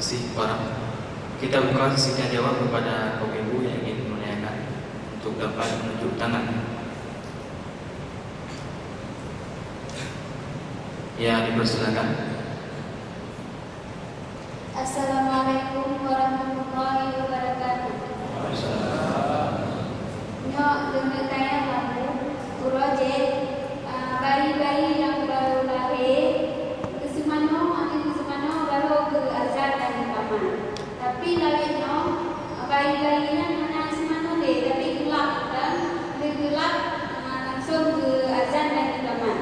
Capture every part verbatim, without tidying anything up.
Terima kasih, para. Kita buka sesi tanya jawab kepada kaum ibu yang ingin menanyakan untuk dapat menunjuk tangan. Ya, dipersilakan. Assalamualaikum warahmatullahi wabarakatuh. Nyoe deungon tanya kamu, uroe jih, ah, bayi-bayi nyang barô lahé, geuseumanoe, aneuk geuseumanoe barô geuazan dan geukaman. Tapi lagèe nyoe, bayi-bayi nyan hana seumanoe lé, tapi geulak kan, lheueh geulak, ah, langsung geuazan dan geukaman.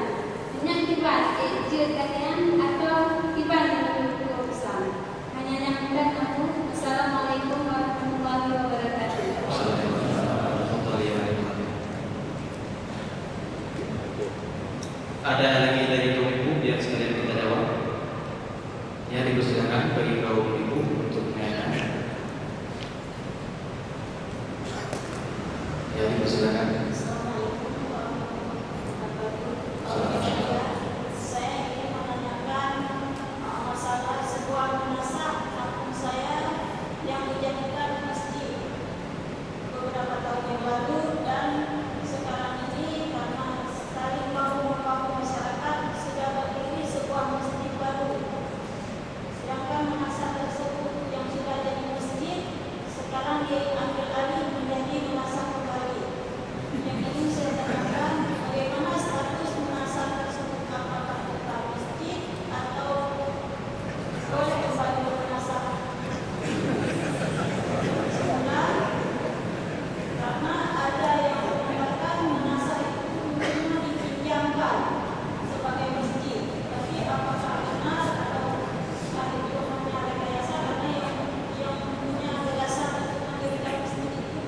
Nyan kiban, eh, jeuet lagèe nyan atau kiban nyang lagèe huköm Islam? Hanya nyan dan aku. Assalamualaikum warahmatullahi wabarakatuh. Ada lagi dari kaum ibu yang sekalian kita jawab? Ya, dipersilakan bagi kaum ibu untuk menanyakan. Ya, dipersilakan. Assalamualaikum warahmatullahi wabarakatuh. Saya ingin menanyakan, uh, masalah sebuah jenazah kampung saya yang dijadikan masjid. Beberapa tahun yang lalu dan sekarang ini karena saling bahu-membahu masyarakat sudah berdiri sebuah masjid baru. Sedangkan jenazah tersebut yang sudah jadi masjid sekarang diambil alih menjadi jenazah kembali. Yang ingin saya tanyakan, bagaimana status jenazah tersebut? Apakah tetap masjid atau boleh kembali ke jenazah semula? Karena ada yang mengatakan jenazah itu dulunya dipinjamkan sebagai masjid. Tapi apakah benar atau itu hanya rekayasa karena yang, yang punya jenazah itu mendirikan masjid itu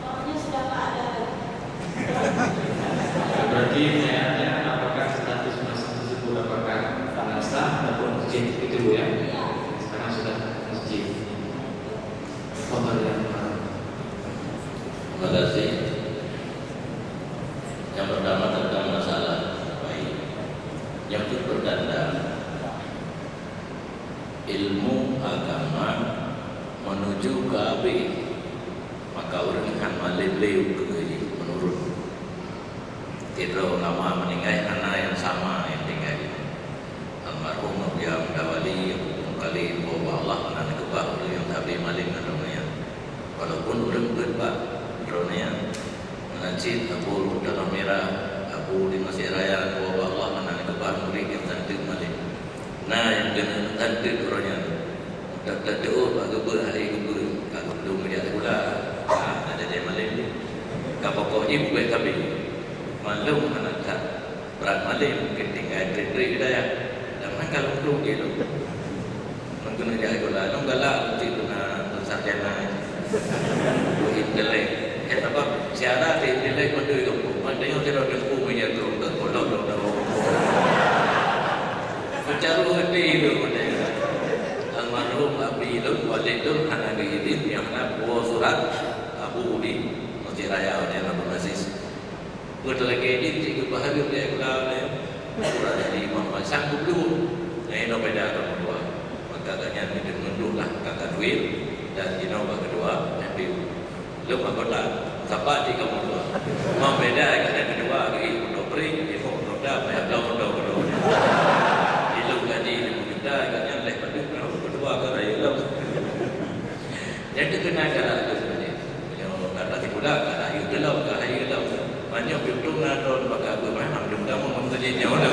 orangnya sudah tak ada lagi? Berarti pertanyaannya, apakah status masjid tersebut apakah jenazah ataupun masjid itu, Bu, ya? Iya. Sekarang sudah masjid. Tafadhal, ya. Terima kasih. Yang pertama tentang masalah bayi. Yang itu pertanda ilmu agama menuju ke abéh, maka ureuëng hana malém lé ukeue jih menurun. Sidroe ulama meuninggai hana nyang sama nyang tinggai. Almarhum Abuya Muda Wali, Abu Mukali, dua Allah hana neukeubah ureuëng nyang sabe malém ngon droeneuh nyan. Walaupun ureuëng beuet bak droeneuh nyan, meunan cit Abu Tanah Mirah, Abu di Mesir Raya, dua Allah hana neukeubah murit nyang santeuet malém. Na nyang keuneuk santeuet uroe nyan. That-that teuôt bak geubeuet hai geubeuet, ka geupeuduek meujak sikula. Ha, na jadi malém. Ka pokok jih beuet sabe. Malém hana that. Brat malém mungken tinggai trik-trik hidayah. Dan meunan ka lôn krueng jih lôn. Lôn keuneuk jak sikula, lôn galak lôn cit lôn na lôn sarjana. Lôn intelek. Eh, sabab siara teuintelek mandum gampông. Mandum sidroe teungku meunyo krueng keu kolom lôn tahu. Meucaru hati lôn mandum. Almarhum abi lôn, walid lôn hana geuidin nyang hana puwoe surat abu di Mesjid Raya Wan Abdul Aziz. Buet lagèe jih cit geubahagian lé gula lé. Gula jadi imam masa geublue. Nah, inoe beda kamoe dua. Maka gobnyan meuteumé duek lah ka keuduek dan jinoe bak keudua, tapi lôn anggota. Sapat cit kamoe dua. Cuma beda gata keudua geuh moto pring, jinoe moto da, payah bloe moto keudua. Ilôn gaji lima juta, gobnyan lhèe padub, keudua ka rayeuk lom. Nyang teukeuna cara tu sebenarnya. Meunyoe kata sikula, ka rayeuk lom, ka rayeuk lom. Meunyoe beutôi na droe bak abeuh mah, hana meutamong ngon seujeut nyoe tu.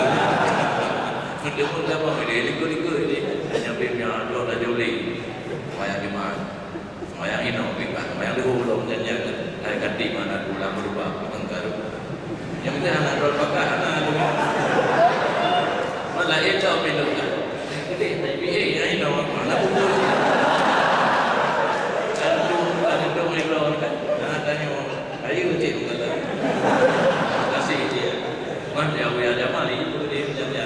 Meutamong-tamong dia likot-likot dia. Hanya bim nyang droe tajuli. Sembahyang Jumat. Sembahyang inoe, bim bah sembahyang duhur lom, janjian hai kati mana pulang berubah, mengkaru. Nyang penting hana droe pakai, hana tu. Malah itu minum kan. Jadi, tapi, eh, ya, ini orang mana pukul. Kan tu, kan tu, ni orang kan. Nah, tanya orang. Ayo, cik, kata. Kasih dia. Man, ya, ya, ya, mari, itu dia, dia, dia.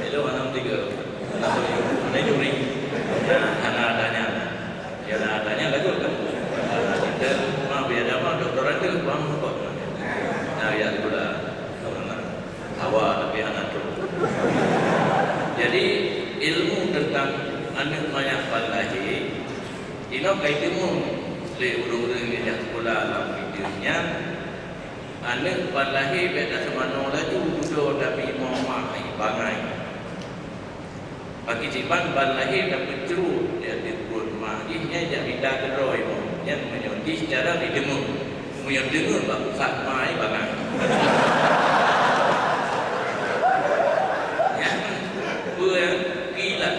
Hello, enam tiga. Kenapa dia? Mana juri? Ya, hana tanya. Ya, na tanya lagu kan. Kita mau biar zaman doktor ada, bang, kok. Nah, ya, gula. Hawa, tapi hana trok. Jadi, ilmu tentang aneuk manyak pandai Inoe ka jiteumeung lé ureuëng-ureuëng nyang jak sikula lam video nyan, aneuëk ban lahé bék taseumanoe laju dudoe, tapi meu'ah bangai. Pakriban ban lahé tapeucrot di ateueh pruet ma jih, nyan jak mita keudroe imoe. Nyan meunyoe jih cara jiteumeung. Meunyoe deungon bak pusat ma, bangai. Nyan peue nyang kilat.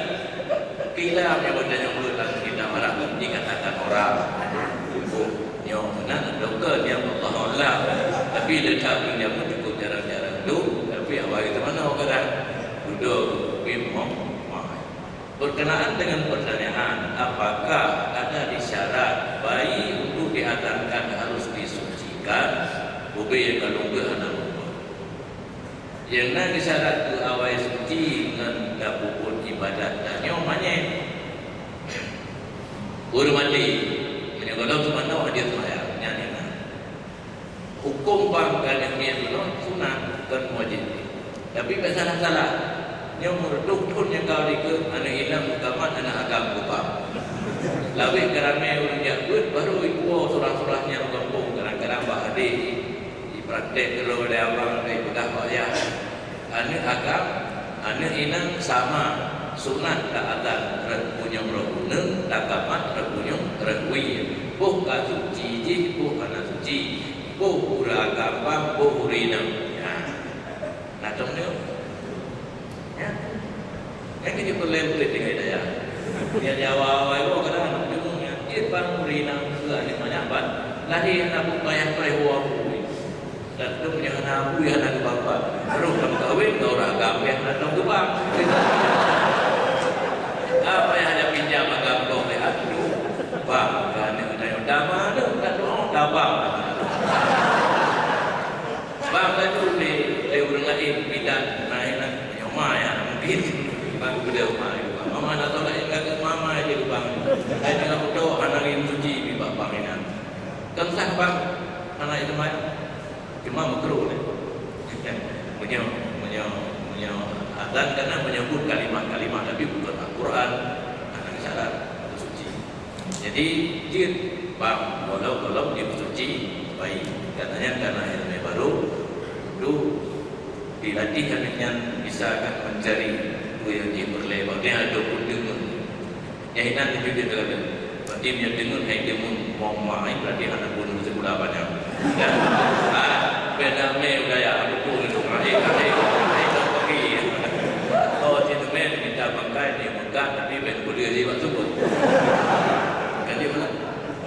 Kilat nyang geutanyoe beuet lam kitab Arab, dikatakan orang. Nyoe meunan doktor nyang Allah Allah. Tapi letak pun nyang cukup jarang-jarang tu, tapi awai itu mana orang kata? Duduk bimong. Berkenaan dengan pertanyaan, apakah ada isyarat bayi untuk dihatankan harus disucikan? Ubé kalau enggak anak muda. Nyang na isyarat keu awai suci ngon tapeubuet ibadat tanyoe manyét. Ureuëng maté, meunyoe gohlom seumanoe hana seumayang, nyan nyang na. Huköm bang ka neumiyueb sunat, kon wajéb. Tapi bék salah-salah. Nyoe meureutoh thon nyang ka dikeue aneuëk inong meukamat aneuëk agam geubang. Lawét ka ramé ureuëng jak beuet, barô ipuwoe surah-surah nyang gampông, kadang-kadang bak hadé jiprakték keudroe lé abang, lé peugah bak yah. Aneuëk agam, aneuëk inong sama, sunat taazan rot bunyong rot uneuen, takamat rot bunyong rot wie. Boh ka suci jih, boh hana suci. Boh ureuëng agam bang, boh ureuëng inong. Nyan. Na tom nyoe? Ya. Nyang keu jipeureulée murit tinggai daya. Nyang di awai-awai woe kadang aneuk jeumu nyan, jih ban murit nyang keu aneuk manyak ban lahé hana buet payah preh woe. Dan tu meunyoe hana abu, ya hana geuba-ba. Terus lam kawin, keu ureuëng agam, ya hana tom geuba. Apa yang hana pinjam agam kong lé atu? Bang, keu aneuk tanyoe dama tu, tak doa, tabang. Bang laju lé, lé ureuëng laén bidan, na, na, meunyoe ma ya, mungkin. Bang geupeugah ma, mama na solat, ka keu mama je bang. Hai tengah beudôh, hana lé suci, bak bang inan. Kan sah bang, hana itu mai. Cuma makruh deh. Meunyoe, meunyoe, meunyoe azan, karena menyebut kalimat-kalimat, tapi bukan Al-Quran, hana syarat, itu suci. Jadi, jeuet bang, walau-walau dia bersuci, baik. Katanya karena ilmu baru, tu dilatih anak nyan bisa akan mencari tu yang dia perlu. Dia ada pun dengar. Nyang inan tuju jeuet teuladeueng. Berarti meunyoe deungon hai deungon mong mai, berarti hana guna sikula panyang. Ya. Ah, beda mé budaya, aku pun itu, ah, eh, ah, eh, ah, eh, tak pergi. Oh, si temen minta bangkai di Mekah, tapi ben kuliah di Batu. Kan dia mana?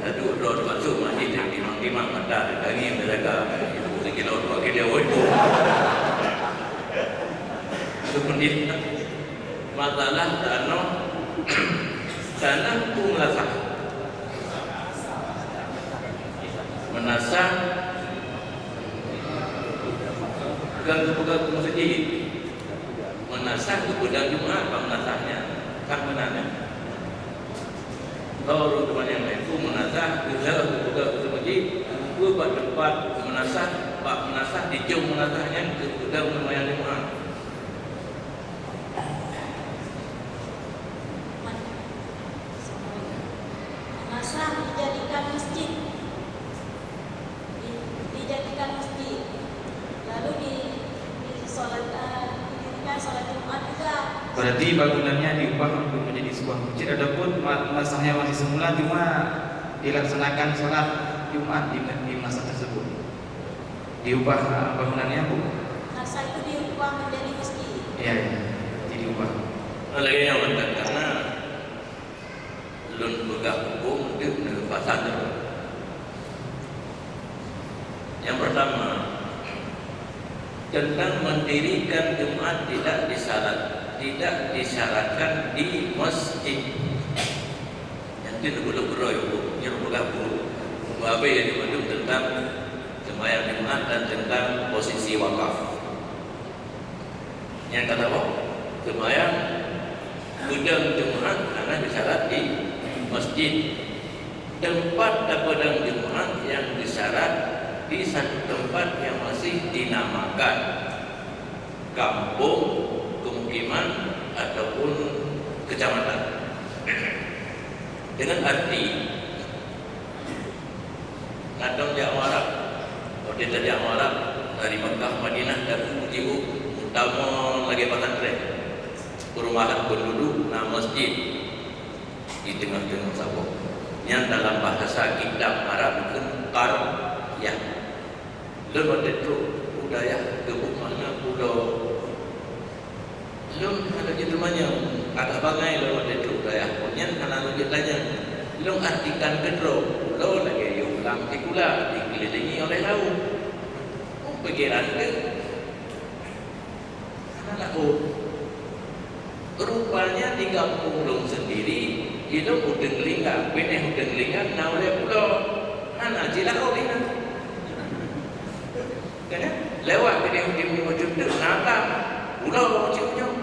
Aduh, roh di Batu, mati, timang-timang, mata, daging, menjaga. Ibu sekilo, dua kilo, itu. Itu pun dia. Masalah tanoh, tanoh tu meunasah. Meunasah kon geupeugah keu meuseujid. Meunasah geupeudong Jumat bak meunasah nyan. Kan meunan nyan. Lôn teumanyong lé, peue meunasah, geupeugah keu meuseujid, peue bak teumpat meunasah, bak meunasah, dijok meunasah nyan geupeudong seumayang Jumat. Meunasah dijadikan masjid. Di-, dijadikan masjid. Lalu di, di salat, eh, didirikan salat Jumat juga. Berarti bangunannya diubah untuk menjadi sebuah masjid, adapun ma-, meunasahnya masih semula, cuma dilaksanakan salat Jumat di, di meunasah tersebut. Diubah, eh, bangunannya, Bu? Meunasah itu diubah menjadi masjid. Iya, iya. Jadi diubah. Lagèe nyoe mantong, karena lôn peugah huköm deuh neu pasal nyoe. Yang pertama, tentang mendirikan Jumat tidak disyarat, tidak disyaratkan di masjid. Nyan keuneuk beuleuh beurôi huköm, nyan beugabung. Babé nyang dimandum tentang seumayang Jumat dan tentang posisi wakaf. Nyang ka saboh, seumayang peudong Jumat hana disyarat di masjid. Teumpat tapeudong Jumat nyang disyarat di satu teumpat nyang masih dinamakan kampung, pemukiman, ataupun kecamatan. Dengan arti, kadang jak Arab, watèe tajak Arab dari Makkah Madinah, dari Ji'oh, utama lagèe pesantren, perumahan penduduk, na masjid di teungoh-teungoh saboh. Nyan dalam bahasa kitab Arab kheun qaryah. Lôn watèe trok u dayah geuboh makna pulo. Lôn hana jeuet teumanyong, agak bangai lôn watèe trok u dayah. Nyan hana lôn jeuet tanyong. Lôn artikan keudroe pulo lagèe yôh lam sikula dikelilingi oleh laôt. Oh, pikiran keuh. Hana laôt. Rupanya di gampông lôn sendiri, ilôn udeueng linggang, binéh udeueng linggang na ulèe pulo. Hana jilaôt inan. Kan ya? Lewat binéh udeueng linggang, na lam pulo cit nyoe.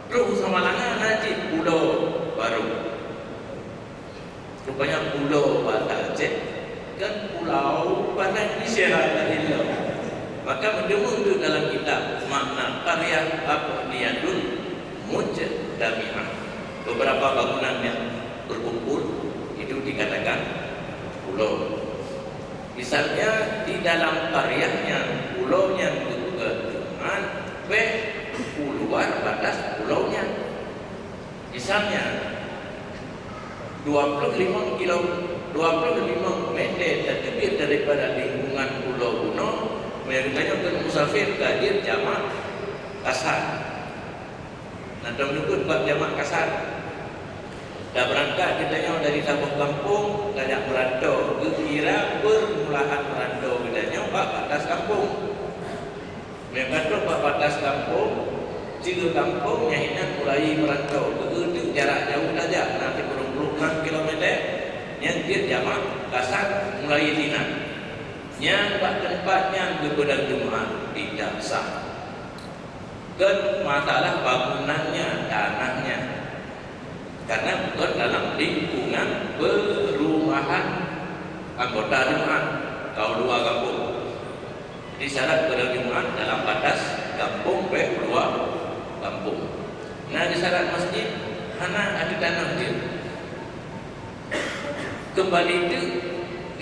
Trôh Samalanga na cit pulo barô. Rupanya pulo bahasa Aceh kan pulau bahasa Indonesia lain lom. Maka meuteumé dalam kitab makna qaryah abniyatun mujtami'ah. Beberapa bangunan yang berkumpul itu dikatakan pulo. Misalnya di dalam qaryah nyan, pulo nyan geupeugah teungoh bèk u luar batas pulo nyan. Misalnya, dua puluh lima kilo, dua puluh lima meter tateubiet daripada lingkungan Pulo Bunoe, meunyoe geutanyoe keu musafir ka jeuet jamak kasar. Na tom neubeuet bak jamak kasar. Tabeurangkat geutanyoe dari saboh gampông, tajak meuranto, geukira peurmulaan meuranto geutanyoe bak batas gampông. Meunyoe ka trok bak batas gampông, sigoe gampông nyang inan mulai meuranto, keu teuk jarak jauh tajak na sikureueng ploh nam kilometer, nyan jeuet jamak kasar mulai sinan. Nyan bak teumpat nyan geupeudong Jumat tidak sah. Kon masalah bangunannya, tanahnya. Karena bukan dalam lingkungan perumahan anggota Jumat, kaum dua gampông. Jadi, syarat peudong Jumat dalam batas gampông bèk u luwa gampông. Na di syarat masjid, hana ada tanah dia. Kembali tu,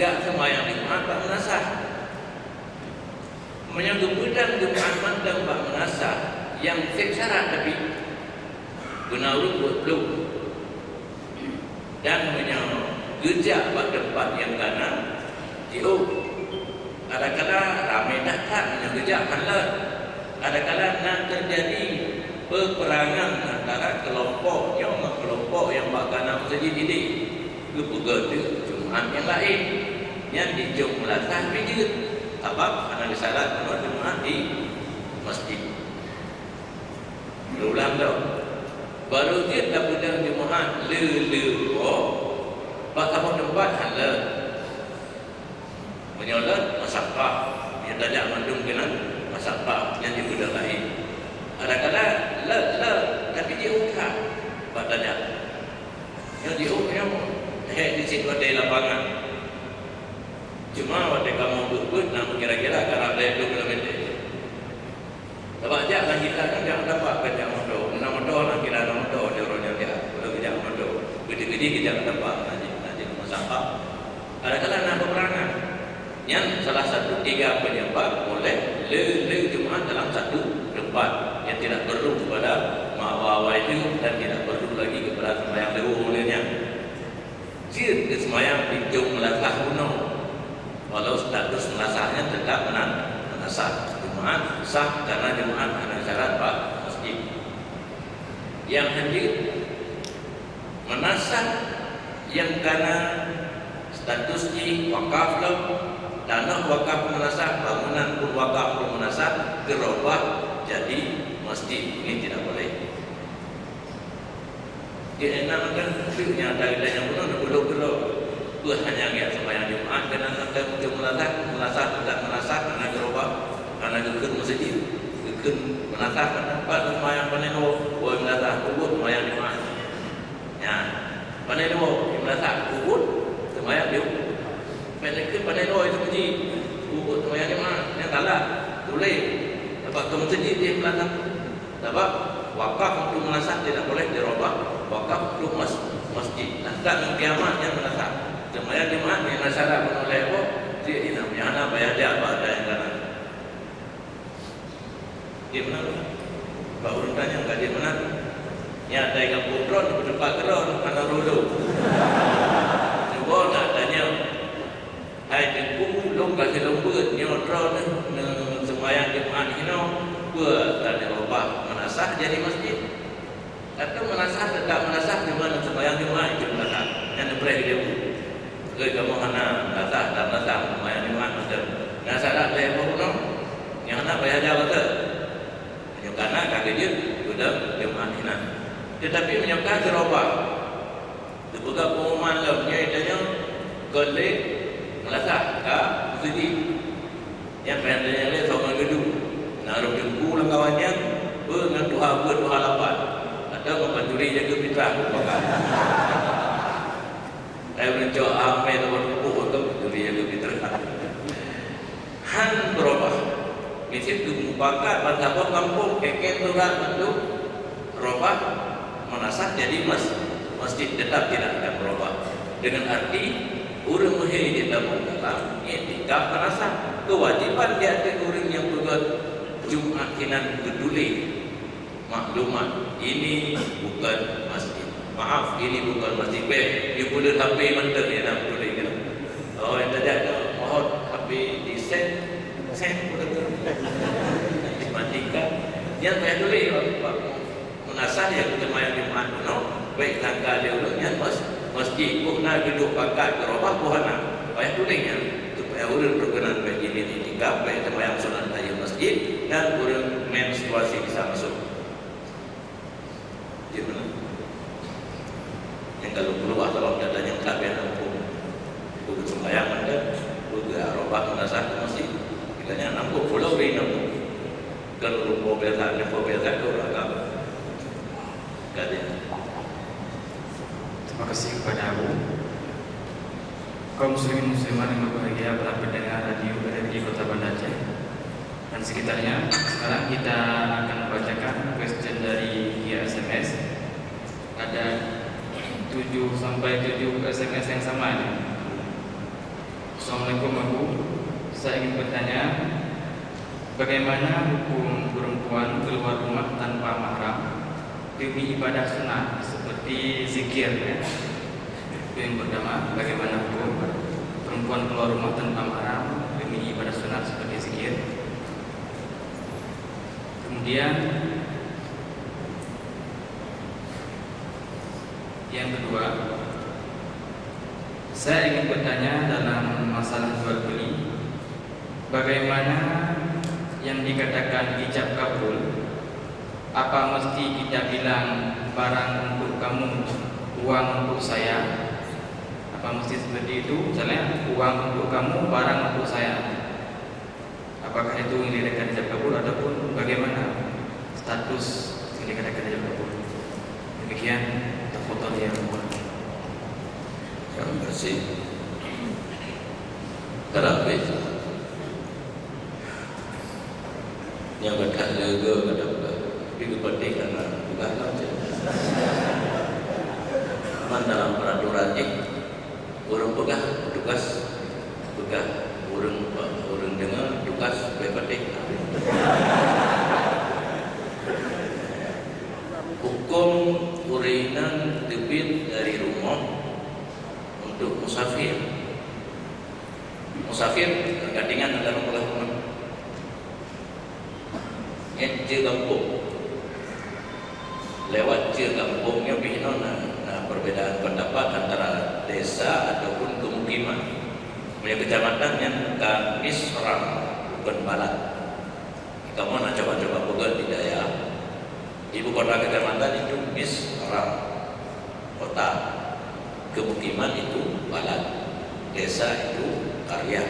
gak sembahyang Jumat bak meunasah. Meunyoe geupeudong Jumat mantong bak meunasah, nyang sép syarat tapi beuna ureueng buet plueng. Dan meunyoe geujak bak teumpat nyang ka na jiôh, kadang-kadang ramé that-that meunyoe geujak hán lôn. Kadang-kadang na teujadi peuperangan antara keulompok nyoe ngon keulompok nyang bak ka na meuseujid idéh. Geupeugah teuk Jumat nyang laén, nyan di Jong Meulasah pih jeuet, sabab hana geusyarat keunoe Jumat di masjid. Ulang lom, barô jeuet tapeudong Jumat le-le po, bak saboh teumpat hán lôn. Meunyoe lôn masabbah, meunyoe tajak mandum keunan masabbah nyang jipeudong laén. Kadang-kadang lôn, lôn, tapi jiôh that bak tajak. Nyang jiôh nyoe hék di sit watèe lapangan. Cuma watèe kamoe beuet-beuet na kira-kira karab lhèe ploh kilometer. Sabab jak lam kitab nyan jak tampak keu jak moto. Meunan moto na kira na moto di uroe nyan jak. Padahai keu jak moto. Geuti-geuti keu jak tampak na jih, na jih masabbah. Kadang-kadang na peuperangan. Nyan salah satu tiga penyebab boleh le-le Jumat dalam satu tempat yang tidak perlu kepada mak awai-awai itu dan tidak perlu lagi kepada sembahyang leuhô nyan. Jeuet keu seumayang di Jong Meulasah bunoe, walau status meulasah nyan teutab meunan, meunasah. Jumat sah karena Jumat hana syarat bak masjid. Nyang hanjeuet, meunasah nyang kana status jih wakaf lom, tanoh wakaf meunasah, bangunan pun wakaf lom meunasah, geurobah jadi masjid. Ini tidak boleh. Di enam kan, tu nyata kita nyang bunoe na puluh kilo. Peue hanya ngiak sembahyang Jumat, kena sampai muncul meunasah, meunasah, tidak meunasah, hana geurobah, hana geukheun masjid. Geukheun meunasah, kan tempat sembahyang panen lo, boy meunasah, kubur sembahyang Jumat. Ya, panen lo, meunasah, kubur sembahyang Jumat. Panen ke panen lo itu masjid, kubur sembahyang Jumat. Yang salah, tulis. Dapat ke masjid dia meunasah. Sabab wakaf untuk meunasah tidak boleh dirobah, wakaf untuk mas-, masjid. Nah, Ngon kiamat nyan meunasah. Seumayang Jumat nyan na syarat bunoe lhèe boh, cit inong nyang hana payah jak bak ata nyang kana. Di mana? Bak ureueng tanyong ka di mana? Nyang ata nyang peutrön, peuteumpat keudroe, hana lolo. Cuba nak tanyong. Hai Teungku, lôn ka silom beuet nyoe droeneuh neuseumayang Jumat hinoe, peue ka neurubah meunasah jadi masjid? Atau meunasah teutap meunasah, cuma neuseumayang Jumat itu meunasah. Nyan neupreh lé Teungku. Keu kamoe hana meunasah, tak meunasah, seumayang Jumat mantong. Nyan salah lé Teungku, nyang hana payah jaga beutôi. Meunyoe kana ka keujeuet, peudong Jumat inan. Teutapi meunyoe ka geurobah, geupeugah pengumuman lom, nyoe tanyoe kon lé meunasah ka meuseujid. Nyan payah tanyong lé soe ngon geudu. Na rôh teungku lam kawan nyan, peue ngon tuha peuet, tuha lapan. Atau ngon pancuri jaga fitrah, bukan. Hai ureueng cok amé teupeu-teupeu, atau pancuri jaga fitrah. Han beurubah. Miseue teumupakat ban saboh gampông, kèk-kèk surat mandum, rubah meunasah jadi mas-, masjid, tetap tidak akan berubah. Dengan arti, ureueng meuhé di gampông dalam iktikaf meunasah. Kewajiban di ateueh ureueng nyang peugöt Jumat hinan geutuléh. Maklumat, ini bukan masjid. Maaf, ini bukan masjid. Bèk, yue peuleuen H P mantong ya, nak tuléh kan. Oh, yang tajak tu, mohon H P di-send, send pun tu. Dimatikan. Yang saya tuléh, Pak, Pak, meunasah ya, kita main Jumat tu, no? Bèk sangka dia ureueng nyan mas-, masjid. Boh na geudong pakat, geurobah, boh na. Payah tuléh nyan. Supaya ureueng berkenan bèk jimit iktikaf, bèk seumayang sunat tahiyat masjid, dan ureueng menstruasi bisa masuk. Di mana? Nyang ka lôn peugah, kalau ada nyang ka bèk na muphom. Peue geuseumayang mantong, peue geu-, robah meunasah keu masjid. Kita nyan na muphom, pulo bri na muphom. Kan lôn peugah, lôn peugah keu ureueng agam. Ka deh. Terima kasih kepada Abu. Kaum muslimin muslimat yang berbahagia, para pendengar Radio R R I Kota Banda Aceh dan sekitarnya. Sekarang kita akan membacakan question dari via S M S. Ada tujuh sampai tujuh S M S yang sama ini. Assalamualaikum, Abu. Saya ingin bertanya, bagaimana hukum perempuan keluar rumah tanpa mahram demi ibadah sunnah seperti zikir, ya? Itu yang pertama, bagaimana hukum perempuan keluar rumah tanpa mahram demi ibadah sunnah seperti zikir? Kemudian, yang kedua, saya ingin bertanya dalam masalah jual beli, bagaimana yang dikatakan ijab kabul? Apa mesti kita bilang barang untuk kamu, uang untuk saya? Apa mesti seperti itu? Misalnya, uang untuk kamu, barang untuk saya. Apakah itu yang dikatakan ijab kabul ataupun bagaimana status yang dikatakan ijab kabul? Demikian, tafadhal ya Muhammad. Terima kasih. Karapet. Nyang gata leuga gata peugah. Tapi geupatéh hana peugah lom cit. Man dalam peraturan jih, ureueng peugah, petugas peugah, ureueng, ureueng deungoe, tugas bèk patéh. Huköm ureueng inong teubiet dari rumoh untuk musafir. Musafir, ka ingat ata lôn peugah rumoh. Nyan ceue gampông. Lewat ceue gampông nyoe pih inoe na, na perbedaan pendapat antara desa ataupun kemukiman. Meunyoe kecamatan nyan ka misram, bukon balad. Kamoe na coba-coba peugöt di dayah. Ibu kota kecamatan itu misram. Kota, kemukiman itu balad, desa itu karya.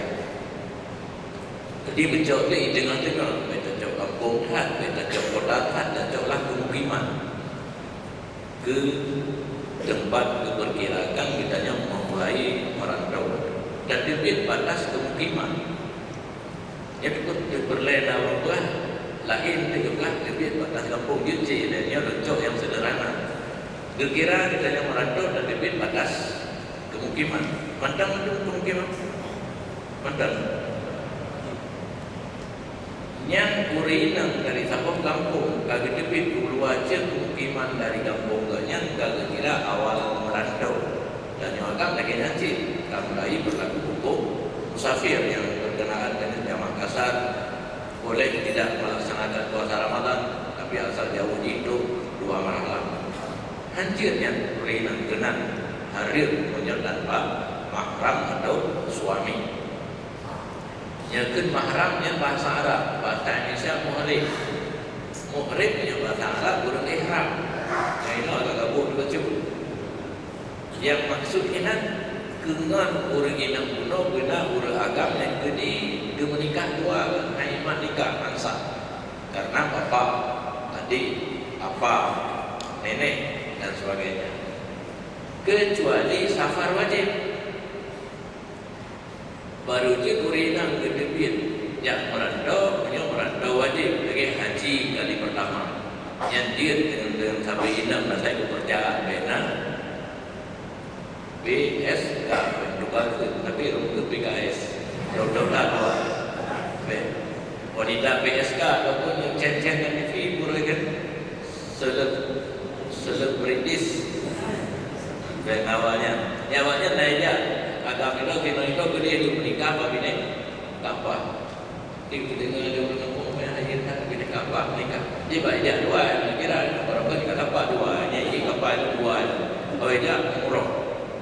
Jadi, beucok lé i teungoh-teungoh, bèk tacok gampông that, bèk tacok kota that, tacoklah kemukiman. Keu teumpat geupeukirakan geutanyoe meumulai meurantau. Dan teubiet batas kemukiman. Nyan teupeu-, teupeureulèe na ureueng peugah, laén teupeugah teubiet batas gampông jeuet cit, nyan leucok nyang seudeurhana. Geukira geutanyoe meurantau dan teubiet batas kemukiman. Mantong mandum kemukiman? Mantong. Nyan ureueng inong dari saboh gampông ka geuteubiet u luwa ceuek kemukiman dari gampông geuh nyan ka geukira awal meurantau. Dan nyoe agam lagèe nyan cit, ka mulai berlaku hukum musafir yang berkenaan dengan jamaah kasar boleh tidak melaksanakan puasa Ramadan, tapi asal jauh jih tu dua malam. Hanjeuet nyan ureueng inong keunan hareuem meunyoe tanpa mahram atau suami. Nyoe kheun mahram nyan bahasa Arab, bahasa Indonesia muhrim. Muhrim nyoe bahasa Arab ureueng ihram. Nyang inoe agak gabuk dibaca. Nyang maksud inan keu ngon ureueng inong bunoe beuna ureueng agam nyang keudi geumeunikah dua, hai mat nikah ansah. Karena bapak, adik, apa, nenek, dan sebagainya. Kecuali safar wajib. Baru jeuet ureueng inong geuteubiet jak meurantau, meunyoe meurantau wajéb lagèe haji kali peurtama. Nyan jeuet deungon, deungon sabe inong asai keupeurcayaan bèk na. B S K, tukang kheun, tapi ureueng kheun B K S. Daftar dua. Bèk. Wanita B S K ataupun nyang cen-cen dan T V pura kan. Seleb-, selebritis. Dan awaknyan. Ya, awaknyan laén jak. Agam nyoe, keunoe nyoe, keudeh lôn meunikah, bak binéh Ka'bah. Di, dideungoe lé ureueng kampung, "Meuhai that, binéh Ka'bah meunikah." Di, bak ijak dua, kira, barokon ka Ka'bah dua, nyan ijak Ka'bah dua. Oh, ijak umroh.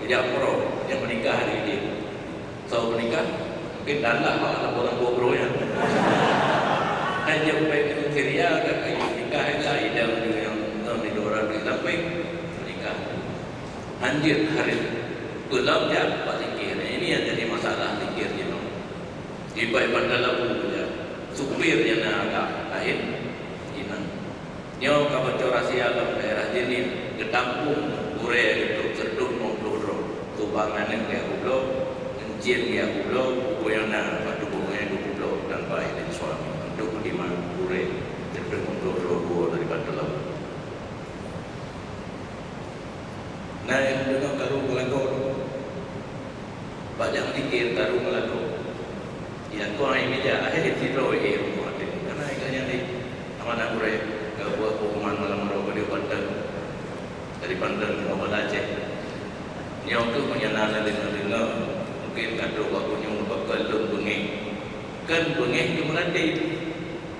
Ijak umroh, ijak meunikah di, di. Soe meunikah? Mungkin dalam lah, orang bodoh nyan. Hai, jeuet peuet keu Syria, ka, ka nikah, ka idang nyang, nyang di luar negeri sampai meunikah. Hanjeuet hareuem. Peulom jak bak zikir. Ini yang jadi masalah zikir jinoe. Ibarat bandar labu jak. Supir nyang na agak laén inong. Nyoe ka boco rahsia lam daerah Jenin, geutampong gurèe geutrok seureutôh limong ploh droe. Subang aneuk geuyak peubloe, Encien geuyak peubloe, buku nyang na bak tuboh geuhnyan geupeubloe tanpa idin suami. Untuk menerima gurèe seureutôh limong ploh droe geuwoe dari Bandar Labu. Na nyang deungoe karu meulakoe. Bak jak zikir karu meulakoe. Dilakon hai mija, akhé sidroe, eh, rumoh até. Kana ikan nyan deh. Amanah gurèe, ka buet pengumuman malam uroe bak banten. Dari banten, ngon Banda Aceh. Nyoe keuh meunyo na deungoe-deungoe, mungken ka trok bak kunyueng, bak keu lôn beungéh. Kan beungéh keu meuratéb.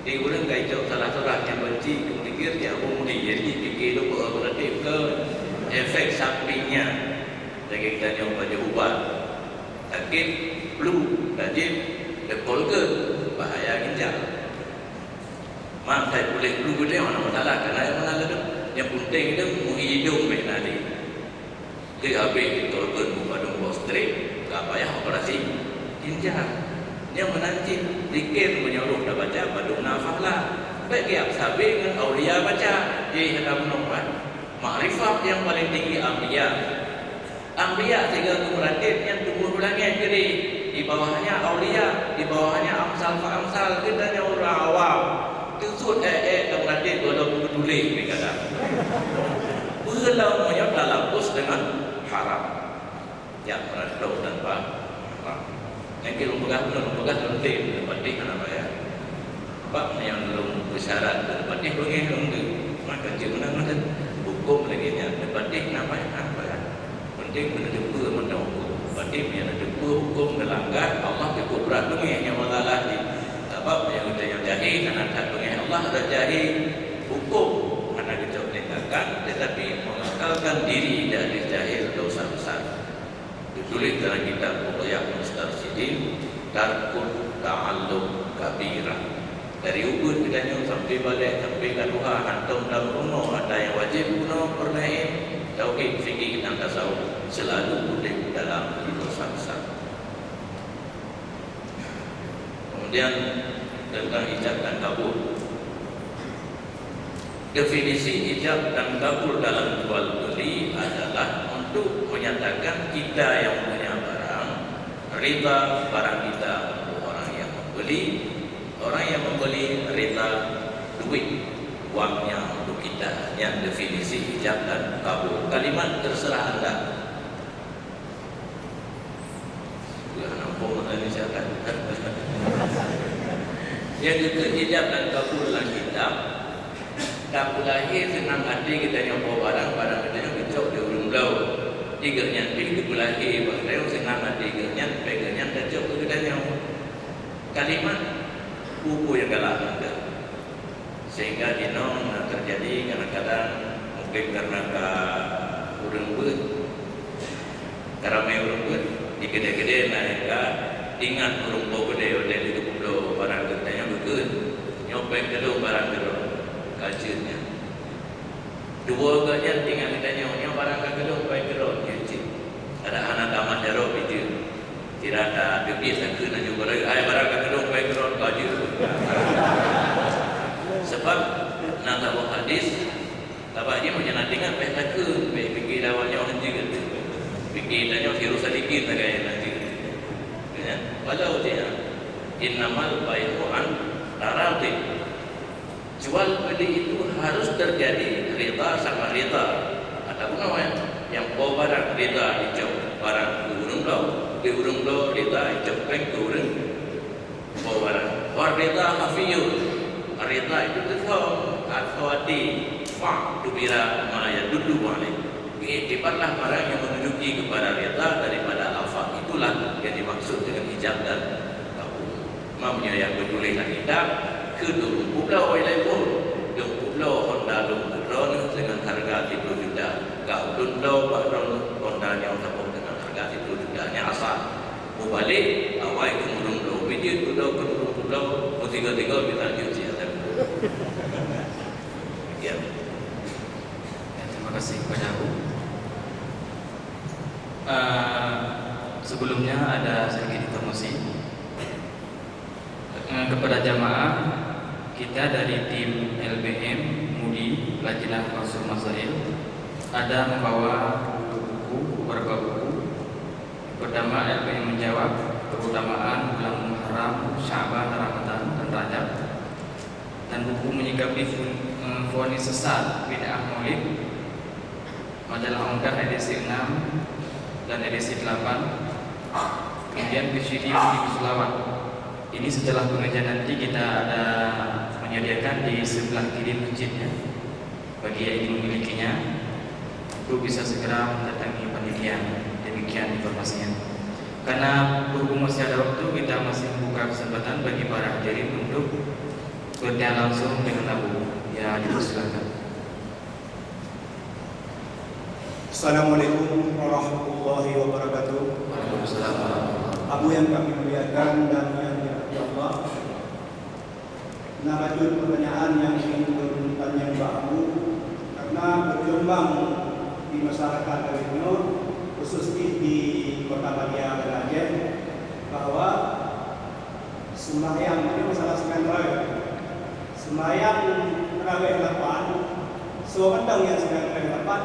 Di ureueng ka icok salah seurah nyang banci keu meudikir, jak Abu Mudi, jadi pike lôn bak meuratéb keu efek sampingnya. Lagèe geutanyoe pajoh ubat, sakét, flu, rajin, deukol keu, bahaya ginjal. Mak, sai puléh flu geutanyoe hana masalah, kana nyang meunan ladôm. Nyang peunteng itu meuhidong bèk na lé. Keu habéh diturunkeun bak padum boh strip, ka payah operasi ginjal. Nyang meunan cit, zikir meunyoe roh tabaca padum na fahla. Bèk geujak sabe ngon aulia baca, jih hana meunoe. Makrifat nyang paleng tinggi aulia. Aulia sigoe geumeuratéb nyan tuboh u langèt keudeh, di bawahnya aulia, di bawahnya amsal fa amsal, geutanyoe ureueng awam. Teusut èk-èk dan meuratéb gohlom geutuléh pih kadang. Peue lom meunyoe talaffuz deungon haram. Jak meurantau tanpa mahram. Nyang keu lôn peugah, lôn peugah lôn tem, lôn patéh hana payah. Bak nyang lôn peusyarat lôn patéh beungéh lôn tem. Maka cit meunan meunan. Hukôm lagèe nyan, lôn patéh hana payah, hana payah. Penting keuneuk teupeue mantong hukôm. Patéh meunyo na teupeue hukôm geulanggar, Allah teupeue brat beungéh nyang masalah jih. Sabab meunyo geutanyoe jahé, hana that beungéh Allah, that jahé hukôm, hana geucok tindakan, tetapi mengekalkan diri dari jahil dosa besar. Geutuléh dalam kitab Ruqyah Mustarsyidin, "Tarkut ta'allum kabirah." Dari ubeut geutanyoe sampai balek, sampai ka tuha, hantom tameurunoe atra nyang wajéb bunoe peureunah, tauhid, fikih dan tasawuf, seulalu udép dalam dosa besar. Kemudian tentang ijab dan kabul. Definisi ijab dan kabul dalam jual beli adalah untuk menyatakan kita yang punya barang rida barang kita untuk orang yang membeli, orang yang membeli rida duit wangnya untuk kita. Nah, nyan definisi ijab dan kabul. Kalimat terserah anda. Ulah nampung masa ni siapa. Nyang geukheun ijab dan kabul lam kitab, tapeulahé seunang até geutanyoe po barang, barang geutanyoe geucok di ureuëng bloe. Di geuhnyan pih geupeulahé bak geutanyoe seunang até geuhnyan, pih geuhnyan tacok keu geutanyoe. Kalimat buku nyang galak mantong. Sehingga jinoe na terjadi kadang-kadang mungkin karena ka ureuëng beuet, ka ramé ureuëng beuet, di keudè-keudè na nyang ka ingat ureuëng po keudè watèe lheueh geupubloe barang geutanyoe geukheun, "Nyoe péng keu lôn barang keu droe," ka jeuet nyan. Dua geuh nyan tinggai geutanyoe, nyoe barang ka keu lôn, péng keu lôn, nyan cit. Adak hana tamat jaroe pih jeuet. Sira tateubiet takheun laju, "Ai, barang ka keu lôn, péng keu lôn," ka jeuet. Sabab na saboh hadis, sabab nyoe nyang na teuingat, bèk takheun, bèk pike dawa nyoe hanjeuet. Pike tanyoe sirus salikin sagai hanjeuet. Ya, walau dia, "Innamal bai'u 'an taradin." Jual beli itu harus terjadi rida sama rida. Ataupun apa ya? Nyang po barang rida icok barang keu ureuëng bloe, di ureuëng bloe rida icok péng keu ureuëng po barang. Wa rida khafiyun. Rida itu teuthom, atau hati. Fa tubira ma yadullu alaih. Iktibarlah barang yang menunjuki kepada rida daripada lafaz itulah yang dimaksud dengan ijab dan kabul. Meunyoe nyang geutuléh lam kitab, keu dum publoe ilée phon, dum publoe honda lôn keu droeneuh deungon hareuga siplôh juta. Ka ulôn bloe bak droeneuh honda nyoe saboh deungon hareuga siplôh juta. Nyan asai. Mubalek, awai keu ureuëng bloe. Bijéh keu droe keu ureuëng bloe, meusigoe-sigoe mita jeuet siat. Demikian. Ya, terima kasih kepada Abu. Eh, sebelumnya ada sedikit informasi. Eh, kepada jamaah, kita dari tim L B M Mudi Lajnah Konsul Masail ada membawa buku-buku, beberapa buku. Pertama, L B M Menjawab, Keutamaan Bulan Muharram, Sya'ban, Ramadan, dan Rajab. Dan buku Menyikapi Fun-, eh, Vonis Sesat, Bid'ah Maulid, Majalah Ongkah edisi enam dan edisi delapan, kemudian V C D Muslim Selawat. Ini setelah pengajian nanti kita ada menyediakan di sebelah kiri masjid, ya. Bagi yang ingin memilikinya, untuk bisa segera mendatangi panitia. Demikian informasinya. Karena berhubung masih ada waktu, kita masih membuka kesempatan bagi para hadirin untuk bertanya langsung dengan Abu. Ya, dipersilakan. Assalamualaikum warahmatullahi wabarakatuh. Waalaikumsalam warahmatullahi wabarakatuh. Abu yang kami muliakan dan yang dirahmati Allah, na bacut pertanyaan nyang ingin ulôn tanyong bak Abu, karena berkembang di masyarakat lagèe nyoe, khusus jih di Kota Badia dan Aceh, bahwa sembahyang, ini masalah sembahyang tarawih. Sembahyang tarawih lapan, soe mantong nyang sembahyang tarawih lapan,